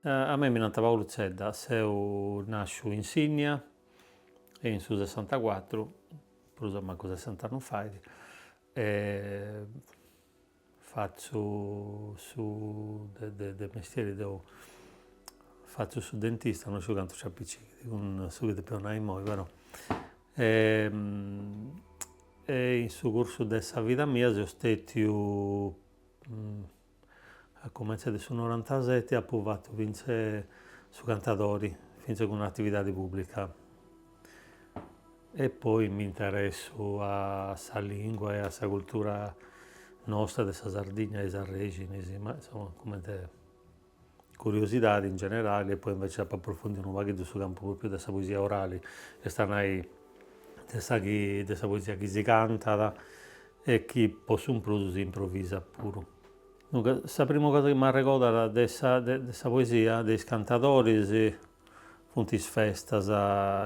A mei mi nant Paulu Zedda, seu nasciu in Sinnia in su sessantacuatru, prus o mancu sessant'annus fait, e fatzu su de de mestieri deu fatzu su dentista, no sciu cantu nci apicighit cun su chi depu nai immoi però e in su cursu de sa vida mia seu stetiu A cumentzai de su norantaseti apu fatu fintz'e su cantadori, fintz'e cun un'atividadi pubblica. E poi m'interessu a sa lingua e a sa cultura nosta de sa Sardigna e is arrexinis, ma insoma cumenti curiosidadi in generali e poi invece apu aprofundiu unu pagheddu su campu propriu de sa poesia orali, est a nai de sa chi de sa poesia chi si cantat e chi po su prus si improvisat puru. Duncas sa primu cosa chi m'arregodat de sa de sa poesia de is cantadoris funt is festas,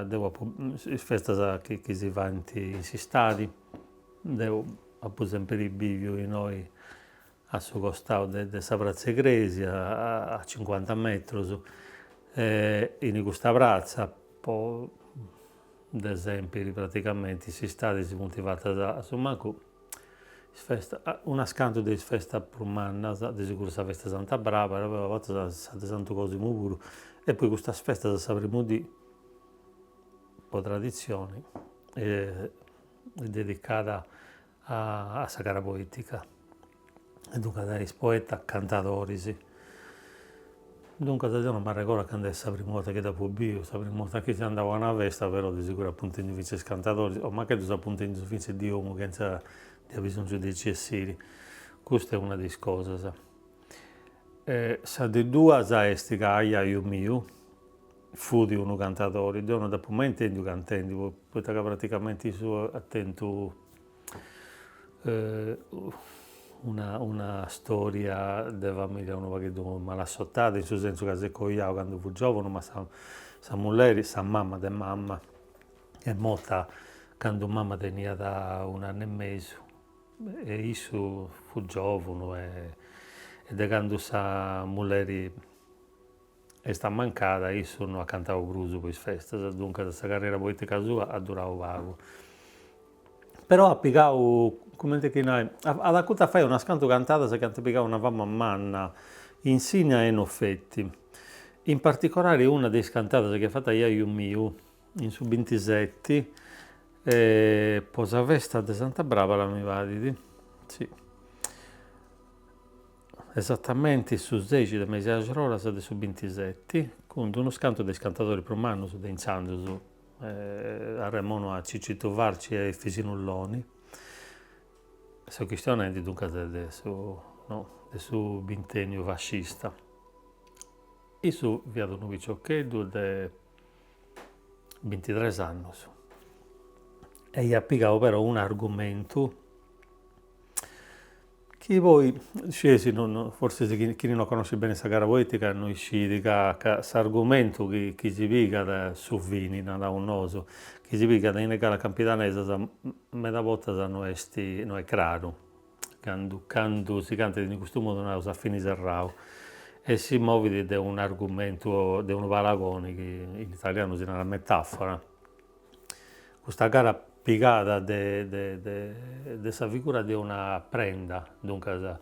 deu apu is festas chi chi si faint in s'istadi, deu apu sempri biviu innoi a su costau de de sa pratza 'e cresia a cincuanta metrus e in custa pratza po de sempri praticamenti in s'istadi si funt fatas a su mancu is festas unas cantu de is festas prus mannas, de seguru sa festa 'e Santa Brabara, poi a bortas sa de Santu Cosimu puru e poi custas festas sa primu dì po traditzioni est dedicada a sa gara poetica e duncas a is poetas cantadoris. Duncas deu no m'arregordu candu est sa primu 'orta chi dd'apu biu, sa primu 'orta chi seu andau a una festa però de seguru apu intendiu finzas is cantadoris o mancai ddus apu intendius finzas de 'omu chentza de abisongiu de nci 'essiri. Custa est una de is cosas. Sa de duas est ca ajaju miu fut unu cantadori, deu no dd'apu mai intendiu cantendi poita ca praticamenti issu at tentu una una storia de familia unu pagheddu malassortada, in su sensu ca s'est coiau candu fut giovunu, ma sa sa mulleri, sa mama de mama, est morta candu mama teniat un'annu e mesu e issu fut giovunu e de candu sa mulleri Est ammancada, issu no at cantau prus po is festas, duncas sa carriera poetica sua at durau pagu. Però at pigau, cumenti chi nai, at acutu a fai unas cantu cantadas chi ant pigau una fama manna in Sinnia e no feti. In particolari una de is cantadas chi at fatu ajaju miu in su bintiseti po sa festa de Santa Brabara mi parit, si Esatamenti su sexi de mesi axrolas de su bintiseti, cun d'unus cantu de is cantadoris prus mannus de intzandus, arremonu a Cicitu Farci e Efisinu Loni, seu chistionendi duncas de su no de su bintènniu fascista. Issu fiat unu piciocheddu de bintitres annus e iat pigau però un'argumentu Chi poi scieis no forsis chini no connoscit beni sa gara poetica no isciit ca ca s'argumentu chi chi si pigat su fini, naraus nosu, chi si pigat in is garas campidanesas meda bortas no est no est craru, candu candu si cantat in custu modu naraus a fini serrau e si movit de un'argumentu o de unu paragoni chi in italianu si narat metafora Custa gara pigada de de de sa figura de una prenda, duncas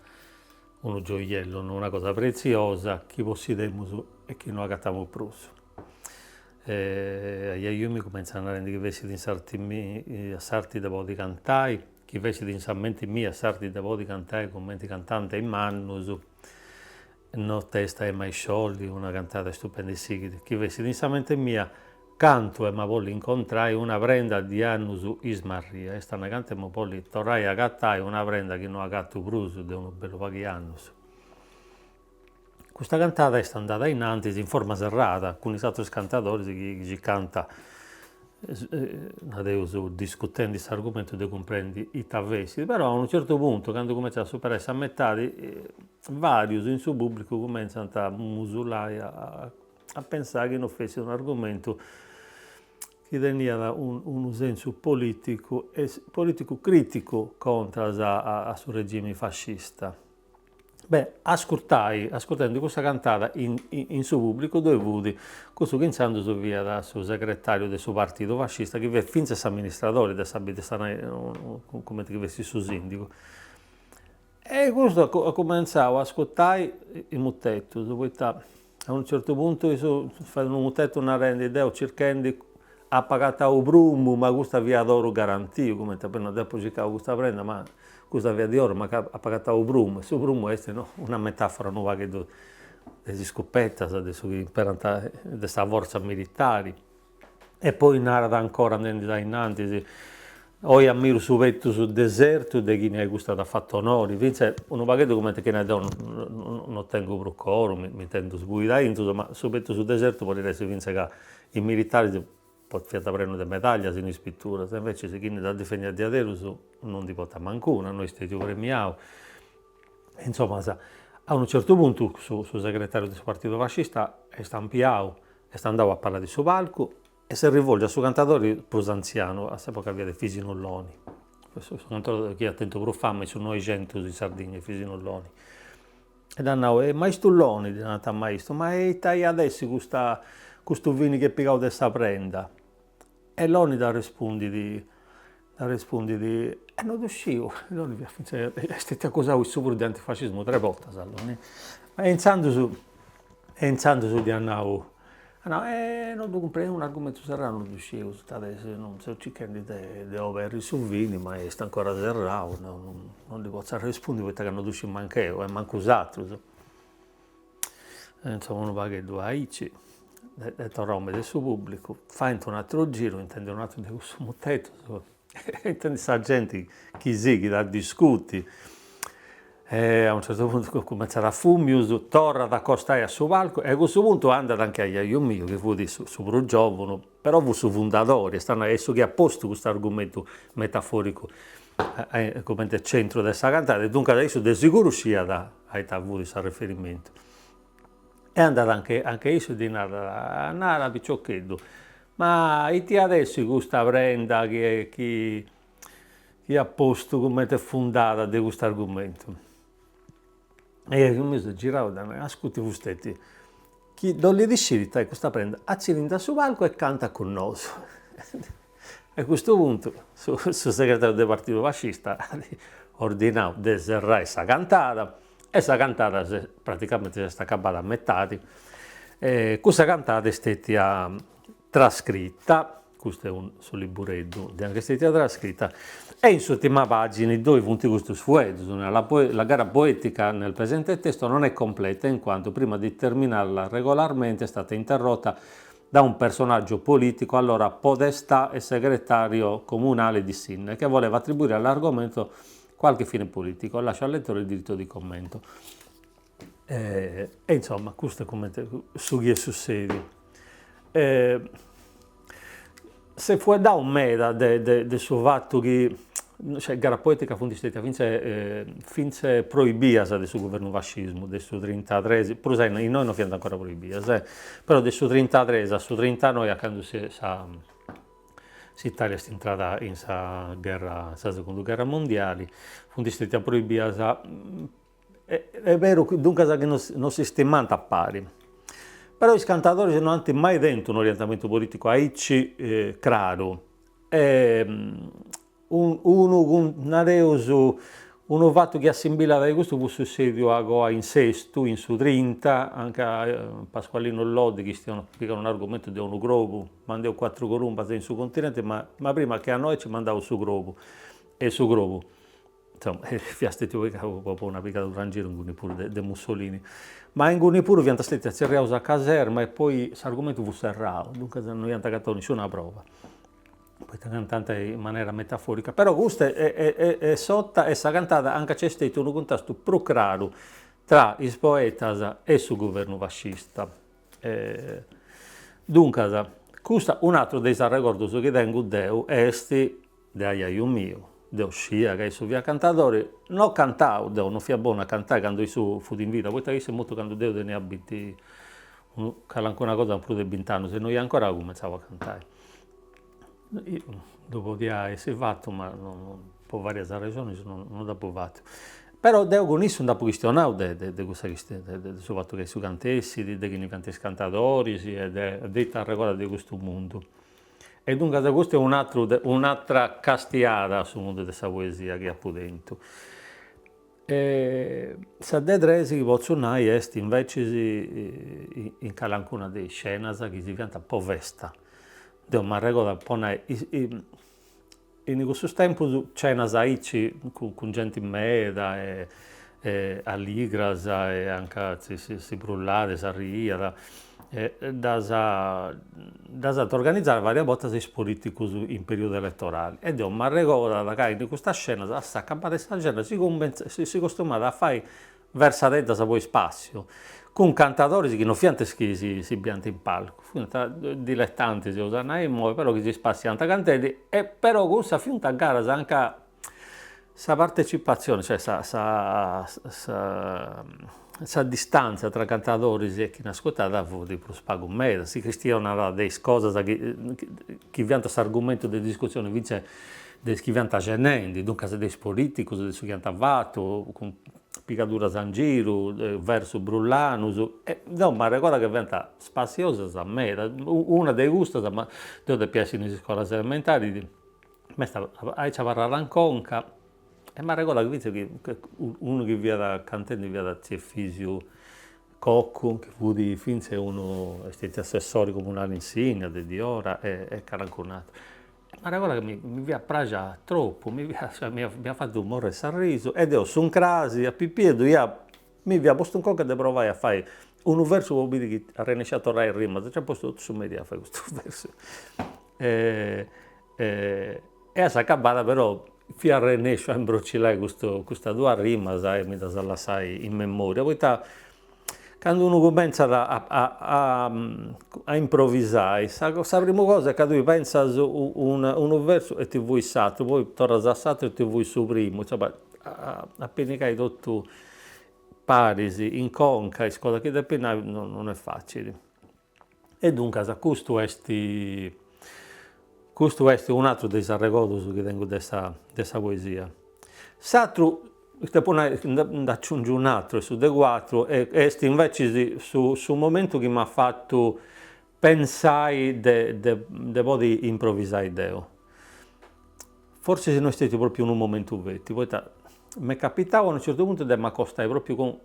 unu gioiellu, una cosa pretziosa chi possidemus e chi no agatamus prus. Ajaju miu cumentzat narendi chi fessit in s'arti mia s'arti de podi cantai, chi fessit in sa menti mia s'arti de podi cantai cumenti cantant is mannus, Notesta 'em'a isciolli, una cantada stupenda e sighit, chi fessit in sa mente mia cantu em'a bolli incontrai una prenda di annus ismarria, est a nai cantu emu bolli torrai a agatai una prenda chi no agatu prus de unu bellu pagu 'e annus. Custa cantada est andada ainnantis in forma serrada cun is atrus cantadoris chi circant nareus discutendi s'argumentu de cumprendi ita fessit, però a unu certu puntu candu cumentzat a superai sa metadi Varius in su pubblicu cumentzant a musulai, a pensai chi no fessit un'argumentu chi teniat unu sensu politicu e politicu criticu contras a su regimi fascista. Beh, ascurtai, ascurtendi cussa cantada in in su pubblicu ddoi fut cussu chi intzandus fiat su segretariu de su partidu fascista chi fiat fintzas s'amministradori de sa bidda, est a nai cumenti chi fessit su sindigu. E custu at cumentzau a ascurtai is mutetus, poita a unu certu puntu issu fait unu mutetu narendi, deu circhendi apu agatau prumu, ma custa fiat oru garantiu, cumenti apu nau, deu apu circau custa prenda, ma custa fiat di oru, ma apu agatau prumu, e su prumu est no una metafora unu pagheddu de is iscupetas, de su chi imperant de sa fortza militari E poi narat ancora andendi a innantis, Oi ammiru su petus desertu de chini a custa at fatu onori, fintzas unu pagheddu cumenti chi nai deu no tengu prus coru, mi intendu sbuidu aintru, ma su petus desertu podit essi fintzas ca is militaris fiant prenus de medaglias in is pituras, invecias chini dd'at difendia diaderus non ndi portat mancuna, no est stetiu premiau. Insoma a unu certu puntu su segretariu de su partidu fascista est ampiau Est andau a palas de su palcu e s'est rivolgiu a su cantadori prus antzianu, a s'epoca fiat Efisinu Loni, su cantadori chi iat tentu prus fama in su Noixentus in Sardigna, Efisinu Loni. E dd'at nau, e maistu Loni, ddi nant maistu, ma ita iat essi custa custu fini chi est pigau de sa prenda? E Loni dd'arrespundit, dd'arrespundit, e no ddu sciu, Loni fiat finzas, est stetiu acusau issu puru de antifascismu tres bortas Loni, e intzandus e intzandus dd'iat nau, at nau, e no ddu cumprendu, est un'argumentu serrau, no ddu scieus ita at essi, seu circhendi de de oberri su fini ma est ancora serrau, no no ndi potzu arrespundi poita ca no ddu sciu manch'eu e mancu is atrus. Insoma unu pagheddu aici, est torrau me de su pubblicu, faint un'ateru giru, intendit un'ateru de cussus mutetus e intendit sa genti chi sighit a discuti e a unu certu puntu cumentzat a fumius, torrat a acostai a su palcu e a cussu puntu andat anche aiaiu miu chi fut su prus giovunu, però fut su fundadori, est a nai est su chi at postu custu argumentu metaforicu cumenti centru de sa cantada e duncas issu de siguru sciat a ita fut s'arreferimentu. E andat anche anche issu e ddi narat, nara piciocheddu, ma ita iat essi custa prenda chi chi chi at postu cumenti fundada de custu argumentu. E aiaiu miu s'est girau e dd'at nau, ascurti fusteti, chi dd'ollit sciri ita est custa prenda, atzilindi a su palcu e canta cun nosu. A custu puntu su su segretariu de partidu fascista at ordinau de serrai sa cantada e sa cantada praticamenti s'est acabada a metadi e cussa cantada est stetia trascrita, custu est su libureddu de anca est stetia trascrita, e in s'urtima pagina ddoi funt custus fueddus, la gara poetica nel presente testo non è completa in quanto prima di terminarla regolarmente è stata interrotta da un personaggio politico allora podestà e segretario comunale di Sinnai che voleva attribuire all'argomento qualche fine politico. Lascio al lettore il diritto di commento. E insomma custu est cumenti su chi est sussediu. S'est fueddau meda de de de su fatu chi, cioè garas poeticas funt stetias finzas finzas proibias de su guvernu fascismu de su trintatres, prus a innoi no fiant ancora proibias però de su trintatres a su trintanoi a candu sa s'Italia est intrada in sa gherra, sa segundu gherra mondiali, funt stetias proibias Est beru duncas chi no si stimant a pari, però is cantadoris no ant mai tentu un'orientamentu politicu aici craru e unu nareus unu fatu chi assimbillat a custu fut sussediu agoa in Sestu in su trinta anca Pasqualinu Loddi chistionat pigat un'argumentu de unu crobu, mandeus cuatru columbas in su continenti ma ma prima che a Noè ci mandaus su crobu e su crobu Insoma, fiat stetiu pigau po una pigadura in giru inguni puru de Mussolini. Ma inguni puru fiant stetius tzerriaus a caserma e poi s'argumentu fut serrau, duncas no iant agatau nisciuna prova, poita cantant in manera metaforica. Però custa est s'orta est sa cantada anca nc'est stetiu unu cuntrastu prus craru tra is poetas e su guvernu fascista. Duncas, custa un'aturu de is arregordus chi tengu deu est de aiaiu miu, deu sciia ca issu fiat cantadori, no cantau, deu no fia bonu a cantai candu issu fut in vida, poita issu est mortu candu deu tenia binti, calincuna cosa prus de bint'annus e no ia ancora cumentzau a cantai. Ddu podia essi fatu ma po varias arrexonis no dd'apu fatu. Però deu cun issu nd'apu chistionau de de custa chistioni, de su fatu ca issu cantessit, de chini fiant is cantadoris e de de ita arregodat de custu mundu. E duncas custu est un'aturu un'atra castiada a su mundu de sa poesia chi apu tentu. E sa de tres chi potzu nai est invecis in calancuna de is scenas chi si fiant po festa. Deu m'arregodu po nai In cussus tempus cenas aici cun genti meda e alligras e anca si brullat e s'arriiat ddas ddas ant organizadas varias bortas is politicus in periodu eletorali e deu m'arregodat ca in custas cenas a s'acabada 'e sa cena si si costumat a fai versadeddas po ispassiu, cun cantadoris chi no fiant is chi si biant in palcu, fiant diletantis eus a nai immoi, però chi si spassiant cantendi e però cussas fiant garas anca sa partecipazioni, cioè sa sa sa distanza tra cantadoris e chini ascurtat fut prus pagu meda, si chistionat de is cosas chi chi fiant s'argumentu de discussioni finzas de is chi fiant cenendi, duncas de is politicus, de su chi ant fatu, cun pigaduras in giru, versus brullanus, e deu m'arregodu chi fiant spassiosas meda, una de custas, ma deu depia essi in is iscolas elementaris, m'est aici abarrada in conca e m'arregodu chi finzas chi unu chi fiat cantendi fiat tziu Efisiu Coccu, chi fut finzas unu, est stetiu assessori comunali in Sinnia de diora e calancun'aturu M'arregodu chi mi fiat praxia tropu, mi fiat mi fiat fatu morri 'e s'arrisu e deu s'uncrasi a pipieddu ia mi fia postu in conca de provai a fai unu versu po biri chi arrennescia a torrai is rimas, nc'ia postu totu su merì a fai custu versu e e a s'acabada però fia arrennesciu a imbrocillai custu custas duas rimas e mi ddas lassai in memoria, poita Candu unu cumentzat a a improvisai, sa sa primu cosa est ca tui pentzas unu versu e ti fuit s'aturu, poi torras a s'aturu e ti fuit su primu, insoma a pinnigai totu paris in conca is cosas chi depis nai non est facili. E duncas custu est custu est un'aturu de is arregodus chi tengu de sa de sa poesia. S'aturu, depu nai, nd'aciungiu un'aturu, est su de cuatru, e est invecis su su momentu chi m'at fatu pensai de de de podi improvisai deu. Fortzis no est stetiu propriu unu momentu feti, poita m'est capitau a unu certu puntu de m'acostai propriu cun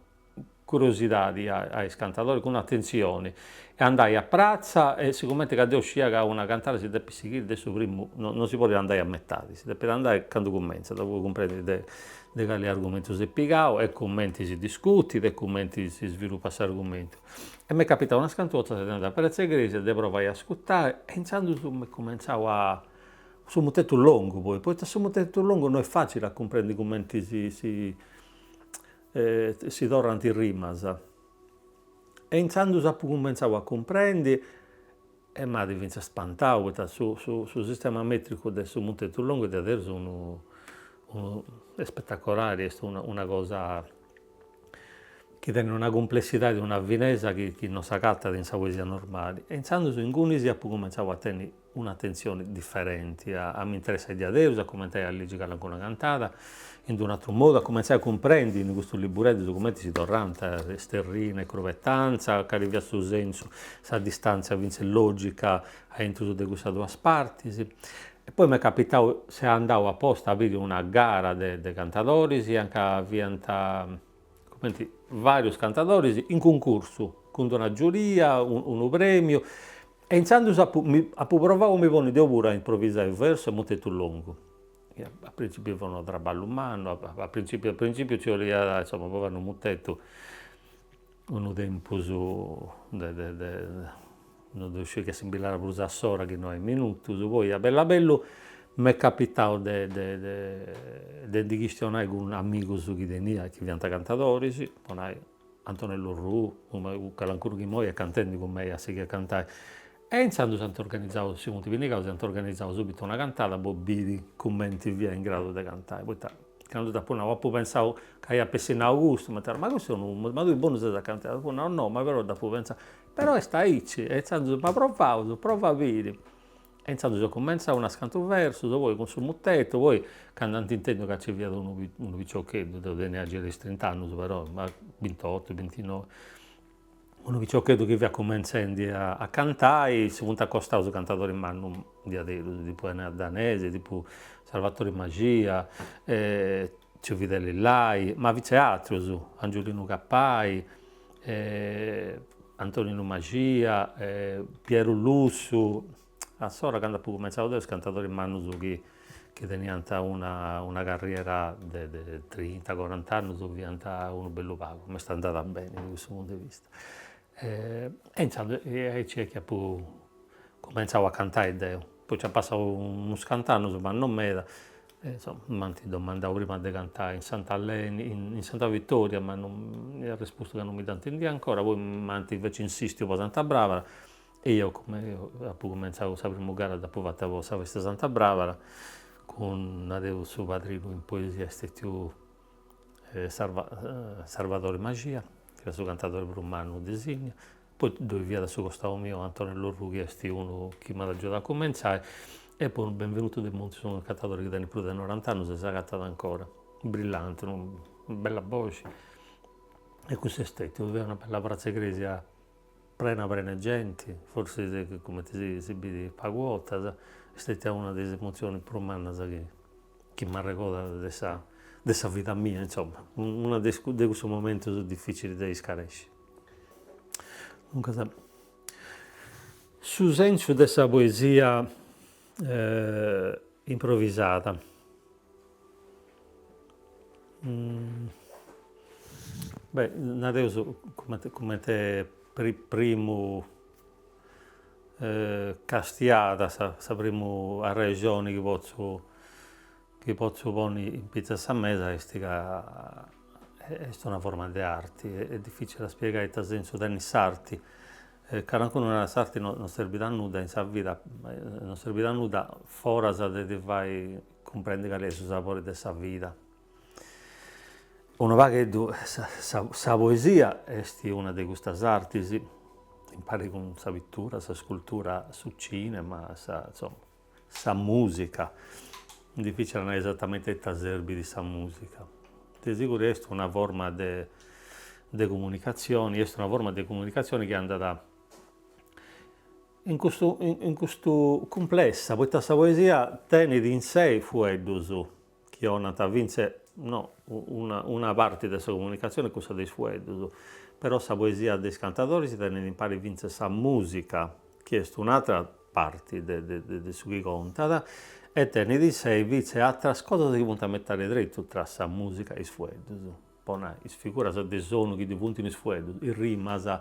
curiosidadi a is cantadoris, cun atentzioni, e andai a pratza e sigumenti ca deu scidia ca una cantada si depit sighiri de su primu, no si podit andai a metadi, si depit andai candu cumentzat po cumprendi de de cali argumentu s'est pigau e cumenti si discutit e cumenti si svilupat s'argumentu. E m'est capitau unas cantu 'ortas de andai a pratza 'e cresia de provai a ascurtai e intzandus m'est cumentzau a su mutetu longu poi, poita su mutetu longu no est facili a cumprendi cumenti si si si torrant is rimas. E intzandus apu cumentzau a cumprendi e m'at fintzas spantau poita su su su sistema metricu de su mutetu longu est diaderus unu unu spettacolari, est una una cosa chi tenit una cumplessidadi, una finesa chi chi non s'agatat in sa poesia normali. E intzandus ingunis apu cumentzau a tenni un'atentzioni diferenti, a m'interessai diaderus, a cumentzai a ligi calancuna cantada in d'un'atru modu, a cumentzai a cumprendi in custus libureddus cumenti si torrant sterrina e crubetanza, cali fiat su sensu, sa distantzia fintzas logica aintru de cussas duas partis. E poi m'est capitau, seu andau aposta a biri una gara de de cantadoris, anca fiant cumenti varius cantadoris in cuncursu, cun d'una giuria, unu premiu E intzandus apu apu provau a mi ponni deu puru a improvisai versu e mutetu longu, a principiu fiat unu traballu mannu, a principiu a principiu nci 'oliat, insoma, po fai unu mutetu unu tempus de de de no ddu sciu chi assimbillat prus a s'ora chi no a is minutus, poi a bellu a bellu m'est capitau de de de ndi chistionai cun amigus chi tenia chi fiant cantadoris, po nai Antonello Orrù, calancunu chi immoi est cantendi cun mei a sighiri a cantai. E intzandus ant organizau, si funt pinnigaus e ant organizau subitu una cantada po biri cumenti fia in gradu de cantai, poita candu dd'apu nau apu pensau ca ia ap'essi nau custu, m'ant nau, ma custu est unu, ma tui bonu ses a cantai, apu nau no, ma però dd'apu pentzau, però est aici, e intzandus ma provaus, prova a biri. E intzandus eus cumentzau unas cantu versus, poi cun su mutetu, poi candu ant intendiu ca nci fiat unu unu piciocheddu, deu tenia giai is trint'annus però, ma bintotu bintinoi, unu piciocheddu chi fiat cumentzendi a a cantai, si funt acostaus cantadoris mannus diaderus, tipu Enea Danese, tipu Salvatore Maxia, Tziu Fideli Lai, ma finzas atrus, Angiulinu Cappai, Antoninu Maxia, Pieru Lussu, a s'ora candu apu cumentzau deu is cantadoris mannus chi chi teniant una una carriera de de trinta corant'annus fiant unu bellu pagu, m'est andada beni de cussu puntu de vista. E intzandus aici est chi apu cumentzau a cantai deu, poi nc'at passau unus cant'annus ma non meda E insoma, m'ant domandau prima de cantai in Sant'Aleni, in Santa Vittoria, ma non, ia arrespustu ca non mi dda intendia ancora, poi m'ant inveci insistiu po Santa Brabara e io apu cumentzau sa primu gara dd'apu fata po sa festa 'e Santa Brabara, cun, nareus, su padrinu in poesia est stetiu Sarvadori Maxia, chi fiat su cantadori prus mannu de Sinnia, Poi ddoi fiat a su costau miu Antonello Orrù chi est unu chi m'at agiudau a cumentzai e poi unu Benvenuto De Montis, unu cantadori chi tenit prus de norant'annus e s'agatat ancora, brillanti, una bella boxi. E cussu est stetiu, fiat una bella pratza 'e cresia prena prena 'e genti, forsis cumenti si bit pagu 'ortas, est stetia una de is emotzionis prus mannas chi chi m'arregodat de sa de sa vida mia, insoma, una de de cussus momentus dificilis de iscaresci. Duncas, su sensu de sa poesia improvisada. Beh, nareus cumenti cumenti primu castiada sa sa primu arrexoni chi potzu chi potzu ponni in pitzu 'e sa mesa est ca est una forma de arti, est dificili a spiegai ita sensu tenit s'arti, calincunu narat s'arti no serbit a nudda in sa vida, no serbit a nudda foras de ti fai cumprendi cali est su sabori de sa vida. Unu pagheddu sa sa poesia est una de custas artis, impari cun sa pittura, sa scultura, su cinema, sa insoma sa musica, dificili a nai esatamenti a ita serbit sa musica, de siguru est una forma de de comunicatzioni, est una forma de comunicatzioni chi andat in custu in custu cumplessa, poita sa poesia tenit in sei fueddus chi 'onant fintzas no una una parti de sa comunicatzioni est cussa de is fueddus, però sa poesia de is cantadoris tenit impari fintzas sa musica, chi est un'atra parti de de de su chi contat, e tenit in sei fintzas atras cosas chi funt a metadi tretu tra sa musica e is fueddus, po nai, is figuras de sonu chi ddi funt in is fueddus, is rimas,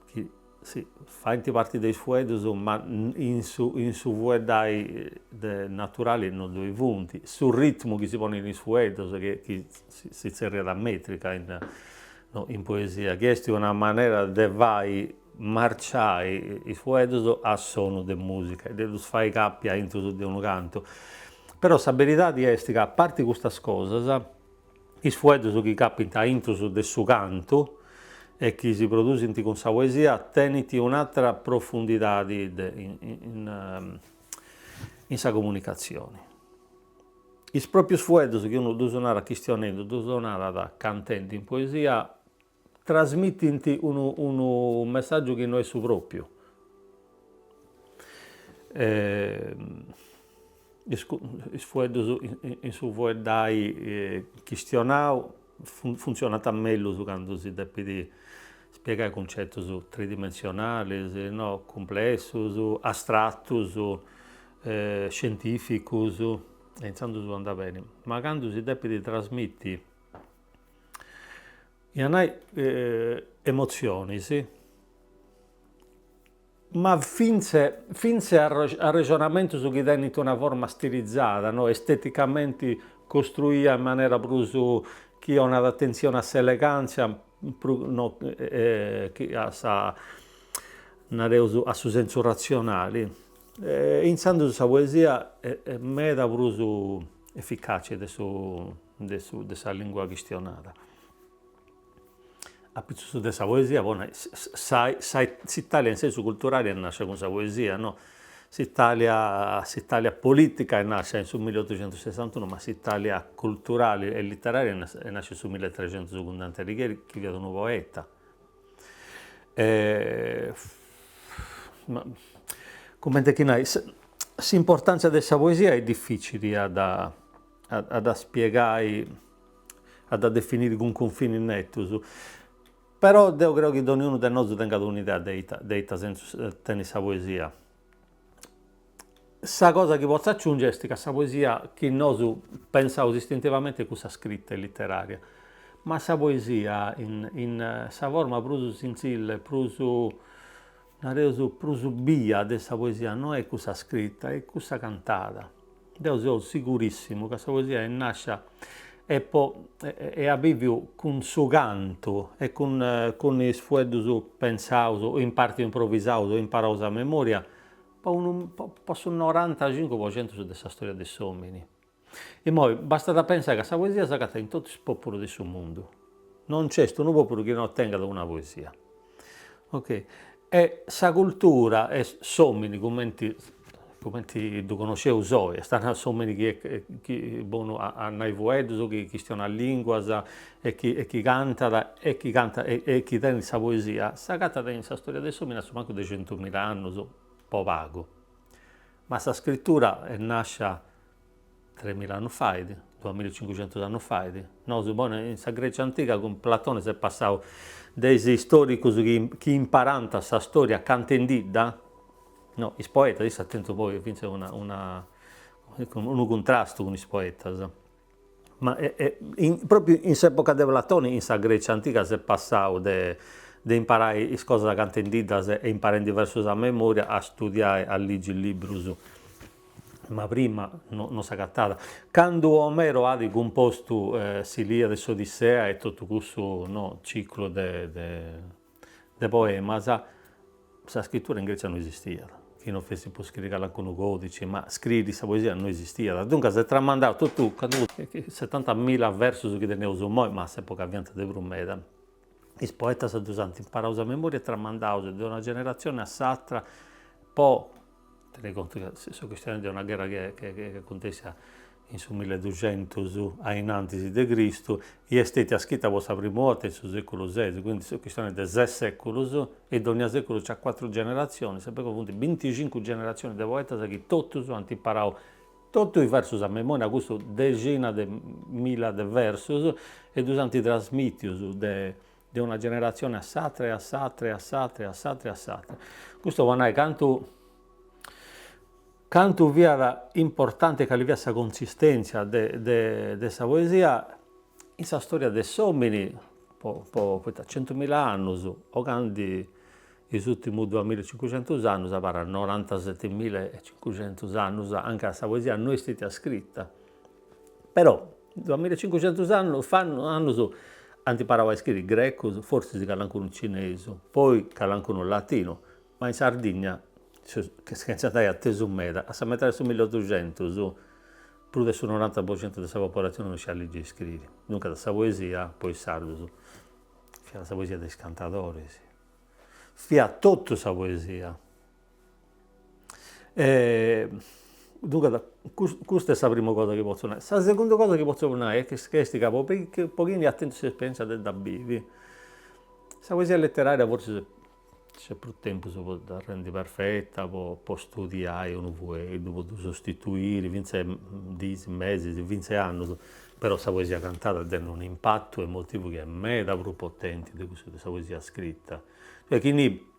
chi si faint parti de is fueddus ma in su in su fueddai de naturali no ddoi funt, su ritmu chi si ponit in is fueddus chi chi si zerriat metrica in no in poesia, chi est una manera de fai marciai is fueddus a sonu de musica e de ddus fai capi aintru de unu cantu, però sa beridadi est ca a parti custas cosas Is fueddus chi capint aintrus de su cantu e chi si produsint cun sa poesia tenint un'atra profundidadi de in in sa comunicatzioni. Is pròpius fueddus chi unu ddus narat chistionendu, ddus narat cantendi in poesia, trasmitint unu unu messàgiu chi no est su pròpiu. Is is fueddus in su fueddai chistionau funtzionant mellus candu si depit spiegai cuncetus tridimensionalis, no, cumplessus, astratus, scientificus, e intzandus andat beni, ma candu si depit trasmiti Ia nai emotzionis, ma finze finze arrexonamentus chi tenint una forma stilizada, no, esteticamenti costruia in manera prus chi 'onat atentzioni a s'elegantzia prus no chi a sa nareus a su sensu ratzionali, intzandus sa poesia est meda prus eficaci de su de su de sa lingua chistionada. Apitzus de sa poesia, po nai, sa s'Italia in sensu culturali est nascia cun sa poesia, no? S'Italia s'Italia politica est nascia in su milliottoxentussessantunu, ma s'Italia culturali e literaria est nascia in su milletregentus cun Dante Alighieri chi fiat unu poeta. Ma cumenti chi nai, s'importantzia de sa poesia est dificili a dda a dda spiegai, a dda definiri cun cunfinis netus, Però deu creu chi donniunu de nosu tengat un'idea de ita de ita sensu tenit sa poesia. Sa cosa chi potzu aciungi est ca sa poesia chi nosu pensaus istintivamenti est cussa scrita e literaria, ma sa poesia in in sa forma prus sintzilla e prus, nareus, prus bia de sa poesia no est cussa scrita, est cussa cantada. Deu seu sigurissimu ca sa poesia est nascia e po e at biviu cun su cantu e cun cun is fueddus pensaus o in parti improvisaus o imparaus a memoria po unu po su norantacincu po centus de sa storia de s'omini. Immoi bastat a pensai ca sa poesia s'agatat in totu is populus de su mundu, no nc'est unu populu chi no tengat una poesia. Ok, e sa cultura e s'omini cumenti cumenti ddu connosceus oi, est a nai s'omini chi est chi bonu a nai fueddus, chi chistionat linguas e chi e chi cantat e chi cantat e chi tenit sa poesia, s'agatat in sa storia de s'omini a su mancu de centumila annus po pagu, ma sa scritura est nascia Tremila annus fait, duamilla e cincuxentus annus fait. Nosu poi in sa Grecia antiga cun Platone s'est passau de is istoricus chi chi imparant sa storia cantendidda, no, is poetas, issu at tentu poi finzas una una unu cuntrastu cun is poetas, ma propriu in s'epoca de Platone in sa Grecia antiga s'est passau de de imparai is cosas cantendiddas e imparendi versus a memoria a studiai a ligi librus ma prima no no s'agatada. Candu Omero at cumpostu s'Iliade e s'Odissea e totu cussu no ciclu de de poemas, sa scritura in Grecia no esistiat, chi no fessit po scriri calincunu codici, ma scriri sa poesia no esistiat, duncas s'est tramandau totu setantamila versus chi teneus immoi, ma a s'epoca fiant de prus meda. Is poetas ddus ant imparaus a memoria e tramandaus de una generatzioni a s'atra po Tenei contu ca seus chistionendi de una gherra chi est acuntessia in su milleduxentus a innantis de Cristu i est stetia scrita po sa primu 'orta in su seculu ses, quindi seus chistionendi de ses seculus e dogna seculu nc'at cuatru generatzionis, sempri funt binticincu generatzionis de poetas chi totus ant imparau totu is versus a memoria, custu dexina de milla de versus e ddus ant trasmitius de de una generatzione a s'atra e a s'atra e a s'atra e a s'atra e a s'atra. Custu po nai cantu cantu fiat importanti e cali fiat sa consistèntzia de de de sa poesia in sa storia de s'omini po po poita centumilla annus 'ogandi is ùrtimus duamilla e cincuxentus annus abarrat norantasetimilla e cincuxentus annus anca sa poesia no est stetia scrita Però duamilla e cincuxentus annus annus ant imparau a scriri grecus, fortzis calancunu cinesu, poi calancunu latinu, ma in Sardigna, chentza andai atesu meda, a sa metadi de su milliotuxentus prus de su noranta po centu de sa popolatzioni no sciiat ligi e scriri, duncas sa poesia po is sardus fiat sa poesia de is cantadoris, fiat totu sa poesia E duncas custa est sa primu cosa chi potzu nai. Sa segundu cosa chi potzu nai est est ca po po chini at tentu s'esperienza de dda bivi, sa poesia letteraria fortzis nc'est prus tempus po dda rendi perfetta, po po studiai unu fueddu, po ddu sostituiri, finzas diis, mesis, finzas annus, però sa poesia cantada tenit un'impatu emotivu chi est meda prus potenti de cussu de sa poesia scrita, cioè chini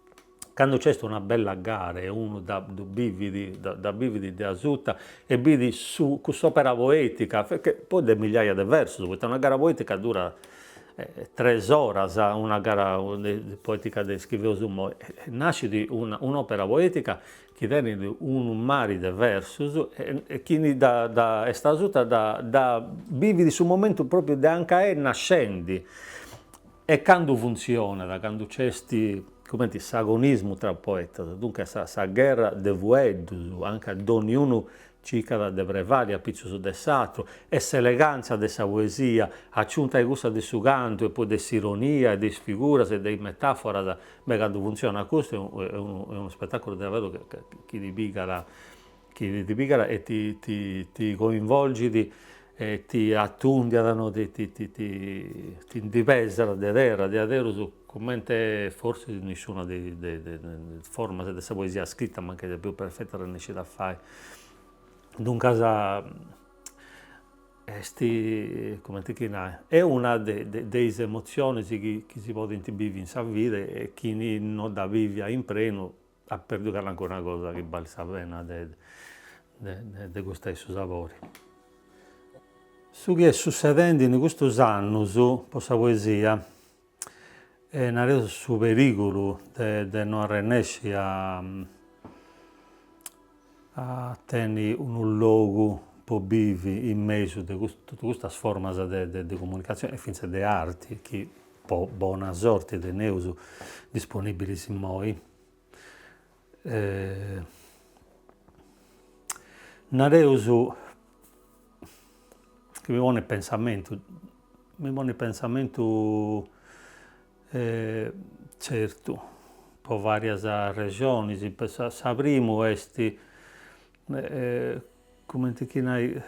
Candu nc'est una bella gara e unu dda ddu bivit, dda bivit de asuta e bidit su cuss'opera poetica, poi de migliaia de versus, poita una gara poetica durat tres oras, una gara poetica de is chi feus immoi, nascit una un'opera poetica chi tenit unu mari de versus e chini dda dda est asuta dda dda bivit su momentu propriu de anca est nascendi E candu funtzionat, candu nc'est cumenti s'agonismu tra poetas, duncas sa sa gherra de fueddus, anca donniunu Circat de prevali apitzus de s'atru e s'eleganza de sa poesia, aciunta a cussa de su cantu e poi de s'ironia e de is figuras e de is metaforas, beh candu funtzionat custu est unu spetaculu diaderus chi ti pigat chi ti pigat e ti ti ti coinvolgit e ti atundiat no ti ti ti ti ndi pesat de terra diaderus cummente forsis nisciuna de de is formas de sa poesia scrita mancai sa prus perfeta arrennescit a fai. Duncas est cumenti chi nai, est una de de is emotzionis chi chi si podint bivi in sa vida e chini no dda bivit in prenu at perdiu calincuna cosa chi balit sa pena de de gustai su sabori. Su chi est sussedendi in custus annus po sa poesia est nareus su perigulu de de no arrennesci a a tenni unu logu po bivi in mesu de totu custas formas de de comunicatzioni e fintzas de arti chi po bona sorti teneus disponibilis immoi. Nareus chi mi ponit pensamentu, mi ponit pensamentu certu po varias arrexonis, sa primu est cumenti chi nai,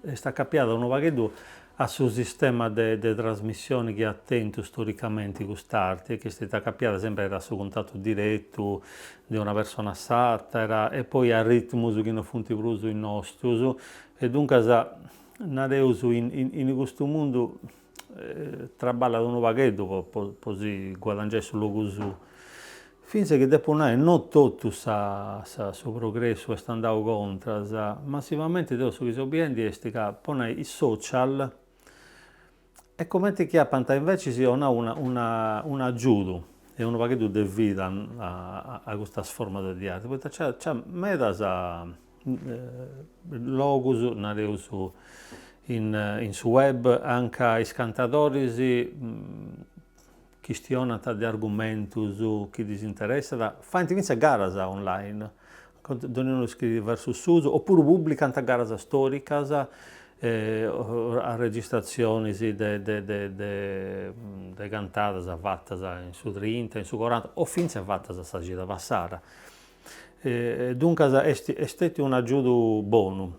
est acapiada unu pagheddu a su sistema de de trasmissioni chi at tentu storicamenti cust'arti e chi est stetia acapiada sempri a su cuntatu diretu de una persona a s'atera e poi a ritmus chi no funt prus is nostus e duncas nareus in in custu mundu traballat unu pagheddu po po si guadangiai su logu suu. Fintzas chi depu nai no totu sa su progressu est andau contras, massimamenti deu su chi seu biendi est ca po nai is social est cumenti chi apant invecis 'onau una una un'agiudu e unu pagheddu de vida a a custas formas de arti, poita nc'at nc'at medas logus, nareus, in in su web anca is cantadoris chistionant de argumentus chi ddis interessat, faint fintzas garas online, donniunu scriit versus suus, opuru publicant garas storicas, arregistratzionis de de de de cantadas fatas in su trinta, in su coranta o fintzas fatas sa cida passada. Duncas est est stetiu un'agiudu bonu,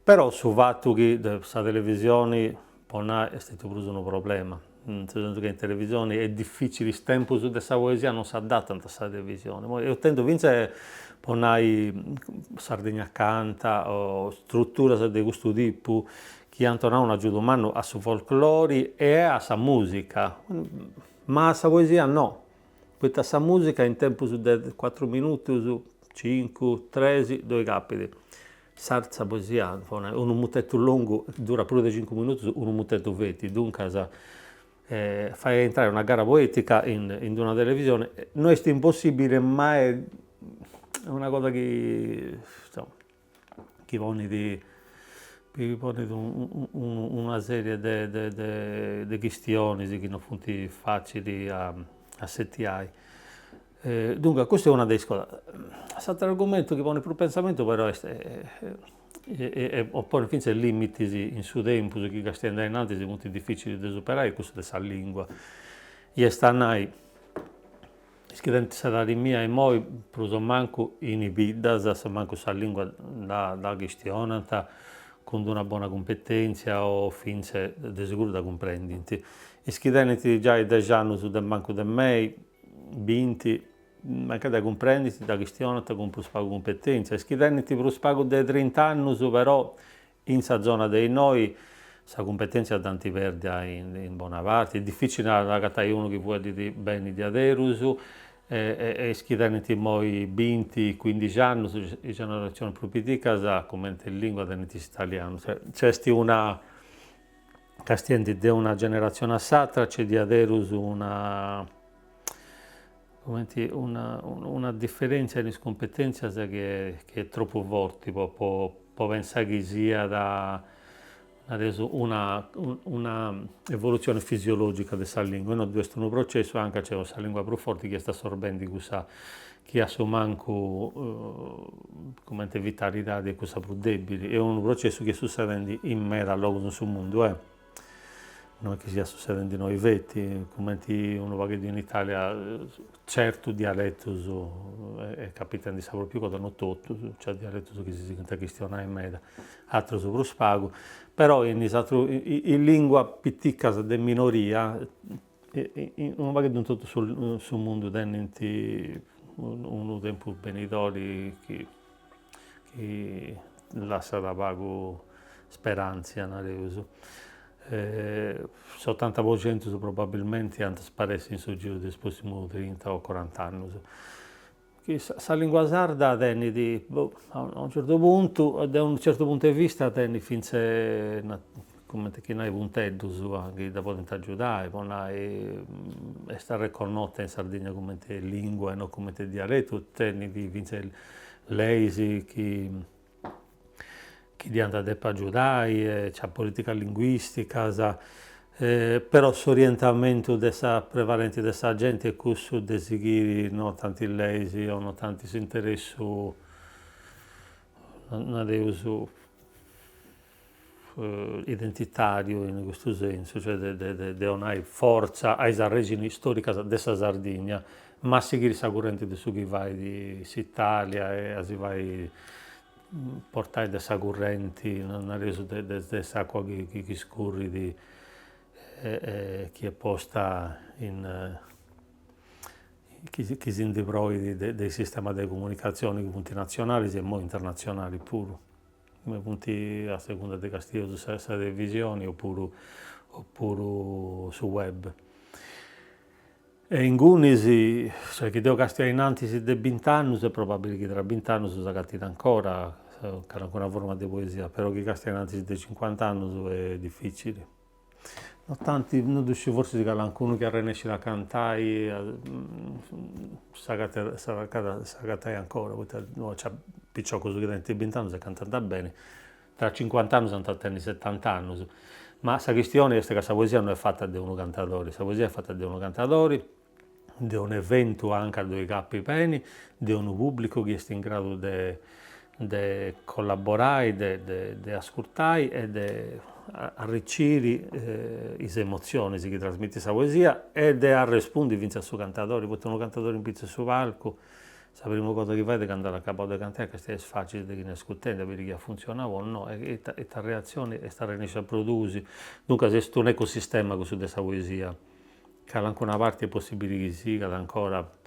però su fatu chi sa televisioni po nai est stetiu prus unu problema, in su sensu chi in televisioni est dificili, is tempus de sa poesia non s'adatant a sa televisioni, poi eus tentu finzas po nai Sardigna Canta o struturas de custu tipu chi ant donau un'agiudu mannu a su folclori e a sa musica, ma a sa poesia no Poita sa musica in tempus de cuatru minutus, cincu, tres, ddoi capit. Sa sa poesia, po nai, unu mutetu longu durat prus de cincu minutus, unu mutetu feti, duncas fai intrai una gara poetica in in d'una televisioni no est impossibili ma est una cosa chi insoma chi ponit chi ponit una serie de de de chistionis chi non funt facilis a assetiai. Duncas custa est una de is cosas. S'ateru argumentu chi ponit prus pensamentu però est e ponit fintzas limitis in su tempus chi castiendi a innantis funt dificilis de superai est cussu de sa lingua, i est a nai Is chi tenint s'edadi mia immoi prus o mancu in is biddas a su mancu sa lingua dda dda chistionant cun d'una bona cumpetèntzia o fintzas de seguru dda cumprendint. Is chi tenint giai dex'annus de mancu de mei, binti, mancai dda cumprendint dda chistionant cun prus pagu cumpetèntzia. Is chi tenint prus pagu de trint'annus però In sa zona de innoi sa cumpetèntzia dd'ant pèrdia in bona parti, est dificili a agatai unu chi fueddit beni diaderus e is chi tenint immoi binti, cuindixi annus, is generatzionis prus piticas, cumenti lingua tenint s'italianu, nc'est una, castiendi de una generatzioni a s'atra, nc'est diaderus una cumenti una una diferentzia in is cumpetentzias chi est chi est tropu forti po po po pensai chi siat nareus una una evolutzioni fisiologica de sa lingua, no ddu est unu processu anca nc'est sa lingua prus forti chi est assorbendi cussa chi a su mancu. cumenti vitalidadi est cussa prus debili, est unu processu chi est sussedendi in meda logus in su mundu eh, no est chi siat sussedendi innoi feti, cumenti unu pagheddu in Italia certus dialetus est capitendi sa propriu cosa, no totus, nc'at dialetus chi si sighint a chistionai meda, aterus prus pagu, però in is aterus is linguas piticas de minoria unu pagheddu in totu su mundu tenint unu tempus benidori chi chi lassat pagu sperantzia, nareus. S'otanta po centus probabilmenti ant a sparessi in su giru de is prossimus trinta o corant'annus. Chi sa lingua sarda tenit, boh, a unu certu puntu, de unu certu puntu 'e vista tenit fintzas cumenti chi nai punteddus chi dda podint agiudai, po nai, est arreconnota in Sardigna cumenti lingua e no cumenti dialetu, tenit fintzas leis chi chi dd'iant a depi agiudai e nc'at politicas linguisticas, però s'orientamentu de sa prevalenti de sa genti est cussu de sighiri no tanti is leis o no tanti s'interessu, nareus, identitariu in custu sensu, cioè de de de 'onai fortza a is arrexinis storicas de sa Sardigna, ma a sighiri sa currenti de su chi fait s'Italia e a si fai portai de sa currenti, nareus, de de s'acua chi chi scurrit e chi est posta in chi chi si ndi proit de is sistemas de comunicatzioni chi funt natzionalis e immoi internatzionalis puru. Funt a segunda de castieus sa televisioni opuru opuru su web. E ingunis, cioè chi deu castiu a innantis de bint'annus est probabili chi tra bint'annus s'agatit ancora calincuna forma de poesia, però chi castiu a innantis de cincuant'annus est dificili. No tanti, no ddu sciu, forsis calincunu chi arrennescit a cantai s'agatat s'agatai ancora, poita nc'at piciocus chi tenint bint'annus e cantant beni, tra cincuant'annus ant a tenni setant'annus, ma sa chistioni est ca sa poesia no est fata de unu cantadori, sa poesia est fata de unu cantadori, de un'eventu anca ddoi capit beni, de unu pubblicu chi est in gradu de de collaborai, de de de ascurtai e de arriciri is emotzionis chi trasmitit sa poesia e de arrespundi fintzas a su cantadori, poita unu cantadori in pitzu 'e su palcu sa primu cosa chi fait candu at acabau de cantai est castiai is facis de chini est ascurtendi a biri chi at funtzionau o no e ita ita reatzioni est arrennesciu a produsi, duncas est un'ecosistema cussu de sa poesia Calancuna parti est possibili chi sigat ancora,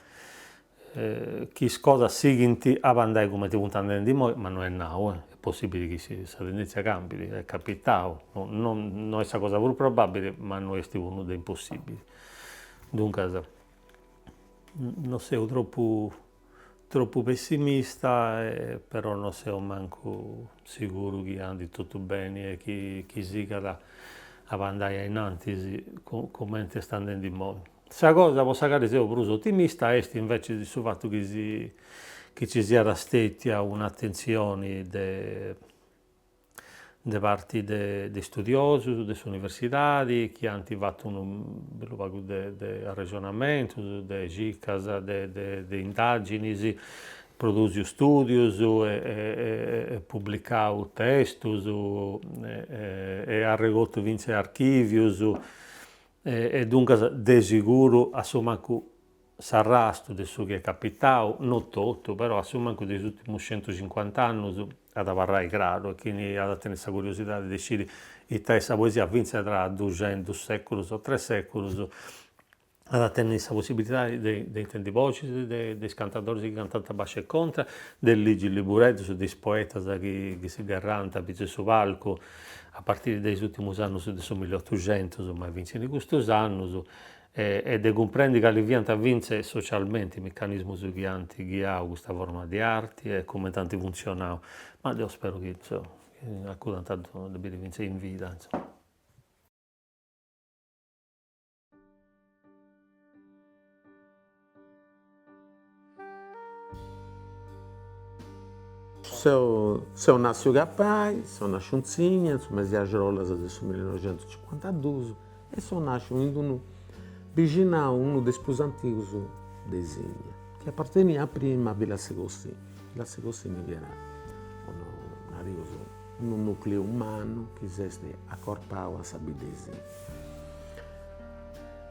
chi is cosas sighint a andai cumenti funt andendi immoi, ma no est nau, est possibili chi sa tendenzia cambit, est capitau, no no est sa cosa prus probabili, ma no est puru nudda impossibili. Duncas no seu tropu tropu pessimista però no seu mancu siguru chi andit totu beni e chi chi sigat a andai a innantis cumenti est andendi immoi. Sa cosa po sa cali seu prus otimista est invecias su fatu chi si chi ci siat stetia un'atentzioni de de parti de de istudiosus de s'universidadi chi ant fatu unu bellu pagu de de arrexonamentus, de circas, de de de indaginis, produsiu studius e e publicau testus e e arregotu fintzas archivius e duncas de siguru a su mancu S'arrastu de su chi est capitau, no totu, però a su mancu de is ùrtimus centucincuant'annus, at a abarrai craru e chini at a tenni sa curiosidadi de sciri ita est sa poesia fintzas tra duxentus sèculus o tres sèculus, at a tenni sa possibilidadi de de intendi boxis de de is cantadoris chi cantant a basciu e contra, de ligi libureddus de is poetas chi chi si gherrant a pitzu 'e su palcu a partiri de is ùrtimus annus de su milliotuxentus, ma fintzas in custus annus e de cumprendi cali fiant fintzas socialmenti is mecanismus chi ant ghiau custa forma di arti e cumenti ant funtzionau, ma deu speru chi insoma acudant a ddu biri fintzas in vida insoma. Seu seu nàsciu Cappai, seu nàsciu in Sinnia, in su mesi de axrolas de su millinoixentuscincuantaduus e seu nàsciu in d'unu bixinau, unu de is prus antigus de Sinnia, chi aparteniat prima a Villa Segossini, Villa Segossini fiat. Nareus unu nucleu mannu chi s'est acorpau a sa bidda 'e Sinnia.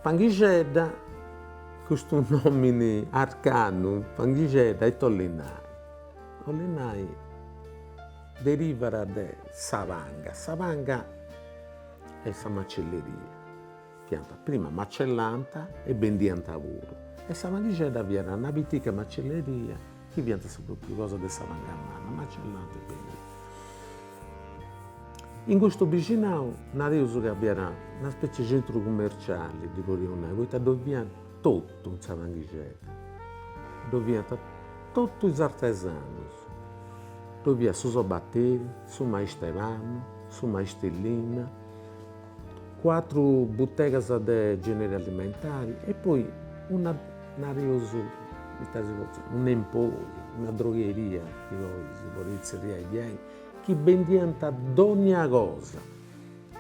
Panghixedda, custu nomini arcanu, Panghixedda, ita 'ollit nai? 'Ollit nai, derivat de sa panga, sa panga est sa macelleria, fiant prima macellant e bendiant puru e sa panghixedda fiat una pitica macelleria chi fiant sa propriu cosa de sa panga manna, macellant e bendiant. In custu bixinau nareus ca fiat una specie centru cummerciali, ddi podiaus nai, poita ddoi fiat totu in sa panghixedda, ddoi fiant totu is artesanus, ddoi fiat su sobateri, su maistu 'e pannu, su maistu 'e linna, cuatru butegas de generi alimentari e poi una, nareus, ita si potzu, un'emporiu, una drogheria, chi poi si podit tzerriai diaici, chi bendiant dònnia cosa,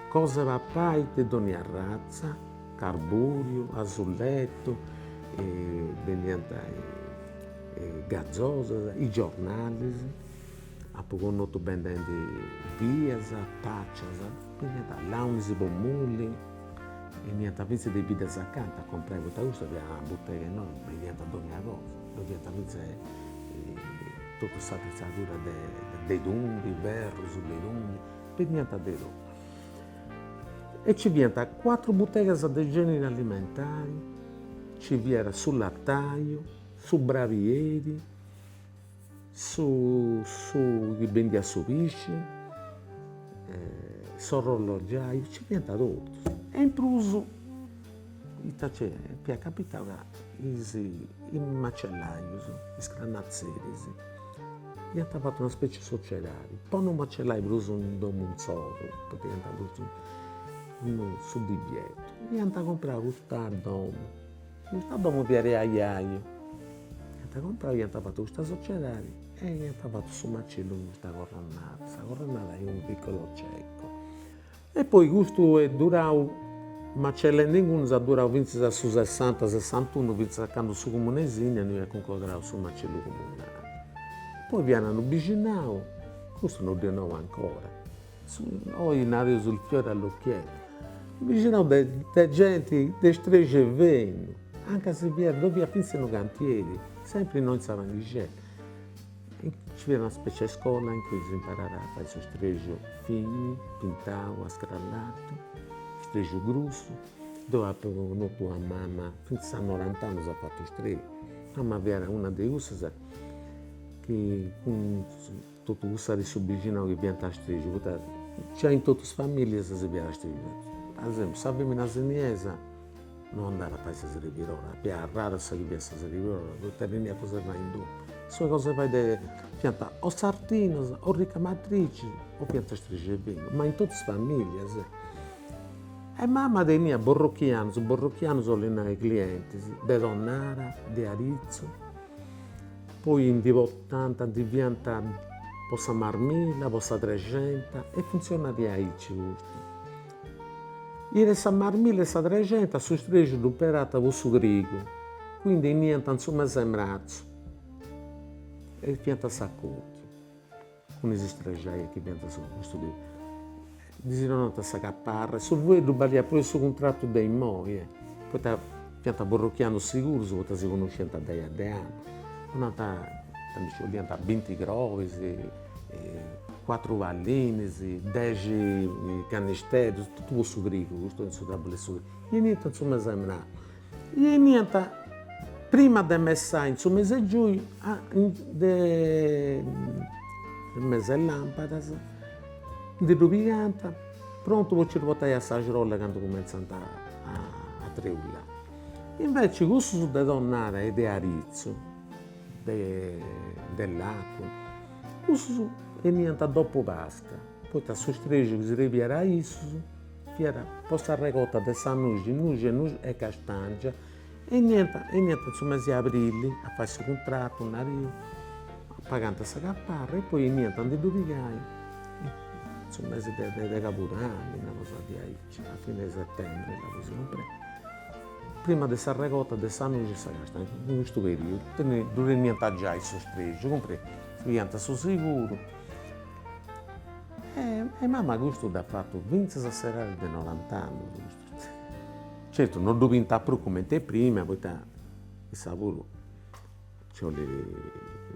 cosa 'e papai de dònnia arratza, carburiu, asulletu, bendiant gazosas, is giornalis, apu connotu bendendi pias, tacias, bendiant launis po mulli, 'eniant finzas de is biddas acanta a comporai, poita custa fiat una butega enormi, bendiant dònnia cosa, ddoi fiant finzas totu s'atretzadura de de tundi, ferrus de tundi, bendiant de totu. E nci fiant cuatru butegas de generi alimentari, nci fiat su lataiu, su brabieri, su su chi bendiat su pisci, s'orologiaiu, nci fiant totus. E in prus ita nc'est, fiat capitau ca is is macellaius, is crannatzeris, iant fatu una specie 'e sociedadi po non macellai prus in domu insoru, poita iant postu su divietu, iant comprau custa domu Custa domu fiat de ajaju, iant comprau, iant fatu custa sociedadi e iant fatu su macellu in custa Coronada, sa Coronada est unu piccolo cieco. E poi custu est durau, macellendi ingunis at durau finzas a su sessanta, sessantunu, finzas a candu su comunu 'e Sinnia no iat cuncodrau su macellu comunali. Poi fiat unu bixinau, custu no ddu nau ancora, Oi nareus il fiore all'occhiello. Bixinau de de genti de strexu 'e fenu, anca si fiat, ddoi fiat finzas unu cantieri, sempri innoi in sa Panghixedda. Nci fiat una specie 'e scola in cui si imparat a fai su strexu fini, pintau, a scrallatu, strexu grussu. Deu apu connotu a mama, finzas a norant'annus at fatu strexu. Mama fiat una de cussas chi cun Totu cussa de su bixinau chi fiant a strexu, poita giai in totus is familias si fiat a strexu. Ad esempiu sa femina sinniesa no andat a fai sa srebidora, fiat rara sa chi fiat sa srebidora, poita teniat cosa 'e fai in domu. Su cosa 'e fai de fiant o sartinas o ricamatricis o fiant strexu 'e fenu, ma in totus is familias. E mama teniat borrochianus, borrochianus 'olit nai clientis, de Tonara, de Aritzu Poi ndi portant, ndi fiant po sa Marmilla, po sa Trexenta e funtzionat diaici custu. Is de sa Marmilla e sa Trexenta su strexu ddu imperant po su trigu, quindi 'eniant in su mese 'e martzu e fiant s'acotiu. Cun is strexaias chi fiant su custu de ddis donant sa caparra e su fueddu baliat prus de su cuntratu de immoi, poita fiant borrochianus sigurus poita si connosciant de de annus. Donant, nci 'oliant binti crobis, cuatru pallinis, dexi canisteddus, totu po su trigu, custu in su traballu 'e su trigu. 'Eniant in su mese 'e martzu 'Eniant prima de messai in su mese 'e giugnu de mese 'e làmpadas, ndi ddu pigant, prontu po nci ddu portai a s'axrola candu cumentzant a treulai. Inveci cussus de Tonara e de Aritzu, de de Làconi, cussus 'eniant dopo Pasca, poita su strexu chi srebiat a issus Fiat po s'arregota de sa nuxi, nuxi e nuxi e castangia, e 'eniant 'eniant in su mesi 'e abrili a fai su cuntratu, nareus, pagant sa caparra e poi 'eniant a ndi ddu pigai in su mesi de de cabudanni, una cosa diaici, a fine 'e settembre, dda si cumprendit, prima de s'arregota de sa nuxi e sa castangia, in custu periodu, ddu teniant giai su strexu, cumprendi, si pigant su siguru. E mama custu dd'at fatu finzas a s'edadi de norant'annus custu. Certu non ddu pintat prus cumenti e prima poita issa puru nci 'olit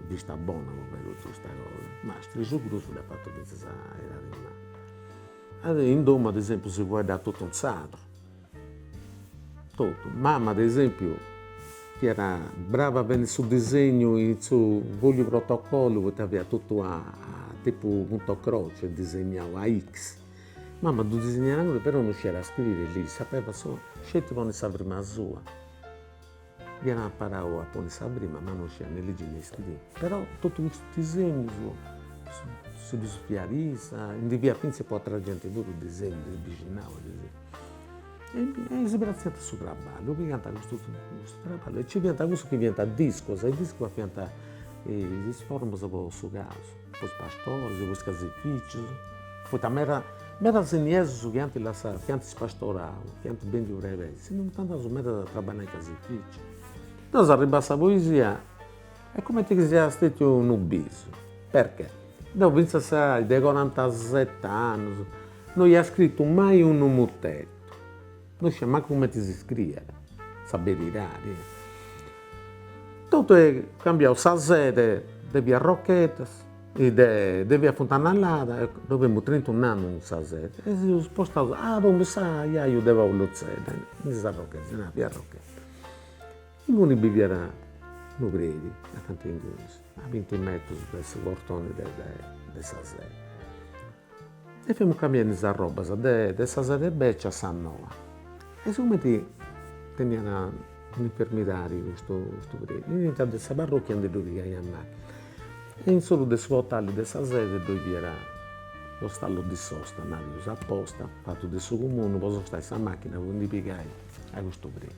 vista bona po fai totu custa cosa, ma strexu grussu dd'at fatu finzas a edadi manna. In domu ad esempiu si fueddat totu in sardu Totu. Mama ad esempiu fiat brava a fai su disegnu in su fogliu protocollu poita fiat totu a tipu punto croce disegnau a X. Mama ddu disegnaiat ancora però non scidiat scriri e ligi, sapeva solu sceti ponni sa firma sua. Dd'iat imparau a ponni sa firma ma non scidiat ne ligi ne scriri. Però totu custus disegnus si ddus fiat issa, ndi fiat finzas po atera genti puru disegnus de bixinau ad esempiu. E si pratziant su traballu, pigant custu custu traballu e nci fiant cussus chi fiant discos, e is discos fiant is formas po su casu, po is pastoris, po is casificius, poita meda medas sinniesus chi ant lassau, chi ant spastorau, chi ant bendiu brebeis, si ndi funt andaus meda a traballai in casificiu. Deu s'arribat sa poesia est cumenti chi siat stetiu unu bisu, perchè deu finzas a s'edadi de corantaset'annus No ia scritu mai unu mutetu, no scidia mancu cumenti si scriiat, sa beridadi. Totu est cambiau, sa sede de via Rocheddas, de de via Funtana Lada, ddoi femus trintun'annus in sa sede, e si seus spostaus a domu s'ajaju de Paulu Zedda, in is Arrocheddas, si narat via Arrocheddas. Inguni bi fiat unu predi acanta ingunis, a binti metrus de su portoni de de sa sede. E femus cambiendi is arrobas de de sa sede becia a sa noa. E sigumenti teniat un'infermidadi custu custu predi, 'eniant de sa parrocchia a ndi ddu pigai a macchina. E in s'oru de su portali de sa sede ddoi fiat lo stallo di sosta, naraus aposta, fatu de su comunu po sostai sa macchina po ndi pigai a custu predi.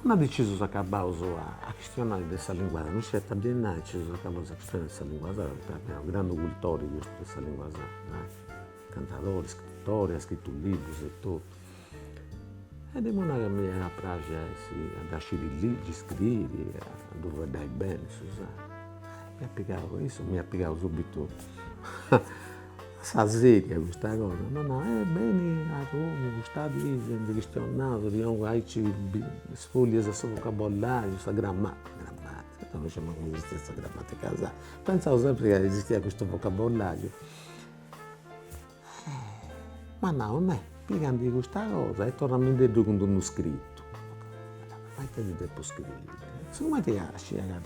Una dì nci seus acabaus a chistionai de sa lingua sarda, non scidia ita ddi nai, nci seus acabaus a chistionai de sa lingua sarda, poita fiat unu grandu cultori custu de sa lingua sarda, cantadori, scritori, at scritu librus e totu. E dd'emu nau ca mi iat a praxi a essi, a dda sciri ligi, scriri, a ddu fueddai beni su sardu. M'iat pigau, issu m'iat pigau subitu A sa seria custa cosa, m'at nau, eh beni a domu custa dì e ndi chistionaus, ti 'ongu aici is foglias de su vocabolariu, sa grammatica, grammatica, deu non scidia mancu chi esistiat sa grammatica sarda, pentzau sempri ca esistiat custu vocabolariu. M'at nau, meh, pigandi custa cosa e torramindeddu cun d'unu scritu. Ma ita ti depu scriri? Sigumenti ca scidia ca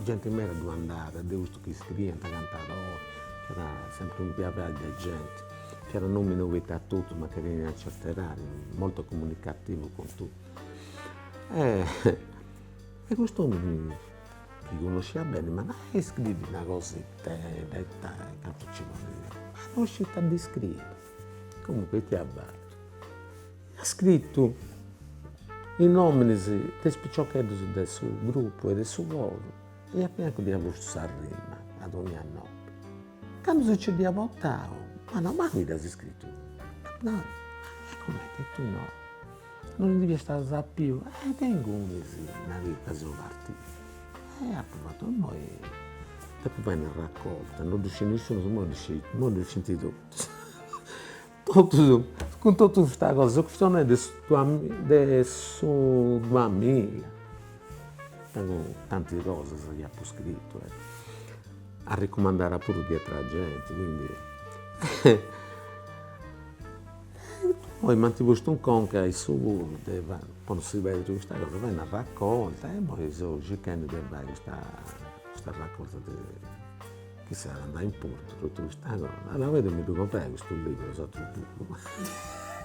genti meda ddu andat, de custus chi scriiant, cantadoris, fiat sempri unu via vai de genti, fiat un'omini obertu a totus, mancai teniat una certa edadi, molto comunicativu con tutti. E cust'omini chi connoscia beni, m'at nau, e scriri una cositedda, ita cantu nci ponit, ma non sciu ita ddi scriri, comunque ita iat fatu, iat scritu is nominis de is piciocheddus de su grupu e de su coru e a fiancu dd'iat postu sa rima a dogna nomini. Candu si nci dd'iat portau, m'at nau, ma tui dd'as scritu? No, e cumenti, e tui no? Non ndi fiast sapiu? E de ingunis nariu ca seu partiu. E apu fatu, immoi depu fai una raccolta, non ddu scit nisciunus, immoi ddu scit, immoi ddu scint totus. Totus, cun totu custa cosa, seu chistionendi de su de su duamilla, tengu tanti cosas chi apu scritu e arrecumandat puru de atera genti, quindi Poi m'ant postu in conca issu puru de fai, po non si perdi custa cosa, fai una raccolta e immoi seu circhendi de fai custa custa raccolta de chi s'at andai in portu totu custa cosa. Allora poi de mi ddu comporai custu liburu s'aturu puru.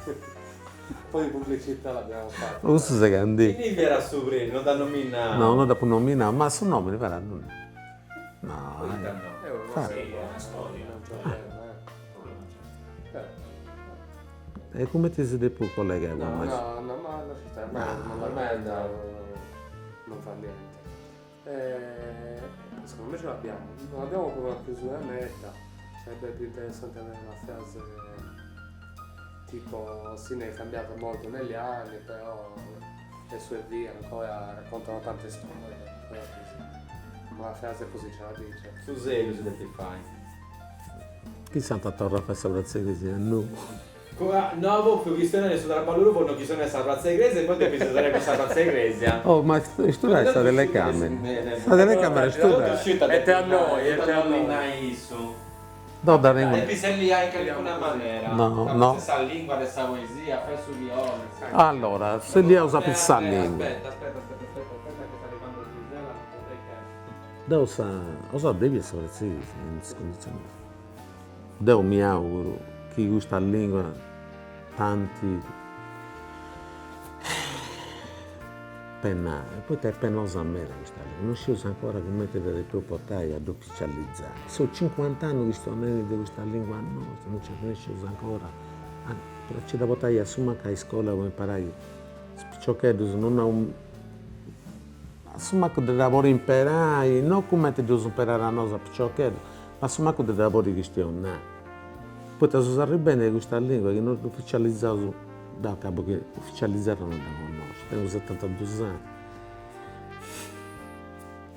Un po' di pubblicità l'abbiamo fatta. Custu segandì. Chini fiat su predi? Non dd'at nominau. No, non dd'apu nominau, ma su nomini però no. No. Poita no? È una storia. E cumenti si depu collegai No, no, no, ma lascia stare, ma non la menda, non fa niente. Secondo me ce l'abbiamo, non abbiamo proprio una chiusura netta, sarebbe più interessante avere una frase tipo Sini è cambiata molto negli anni, però le sue vie ancora raccontano tante storie, una frase così ce la dice. Su seriu si depit fai. Chi s'ant a torrai a fai sa pratza 'e cresia? No. No apu chistionai de su traballu tuu po no chistionai de sa pratza 'e cresia e poi depis torrai cun sa pratza 'e cresia. Oh ma sturai sa telecamera, sa telecamera sturai. Ete a noi, ete a noi. No dda tengu. Depis liai in calincuna manera. No, no. De sa lingua, de sa poesia, fai su chi 'olis. Allora, si liaus a pitzus sa lingua. Aspetta, aspetta, aspetta, aspetta, aspetta che sta arrivando Gisella, non vorrei che. Deu sa, o sa devi sa pratza 'e cresia in is cunditzionis. Deu mi auguru chi custa lingua tanti pena, poita est penosa meda custa lingua, non scieus ancora cumenti dda depeus portai a dd'uficializai. Seus cincuant'annus chistionendi de custa lingua nostra, non nci arrennesceus ancora a nci dda portai a su mancu a iscola po imparai is piciocheddus, non nau a su mancu de dda podi imperai, non cumenti dd'eus imperada nosu a piciocheddus, ma a su mancu de dda podi chistionai. Poita seus arribendi a custa lingua chi non dd'uficializaus, deu acabu chi uficializada non dda connosciu, tengu setantadus annus.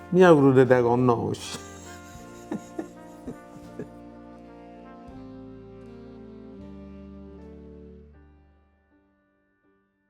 Mi auguru de dda connosci.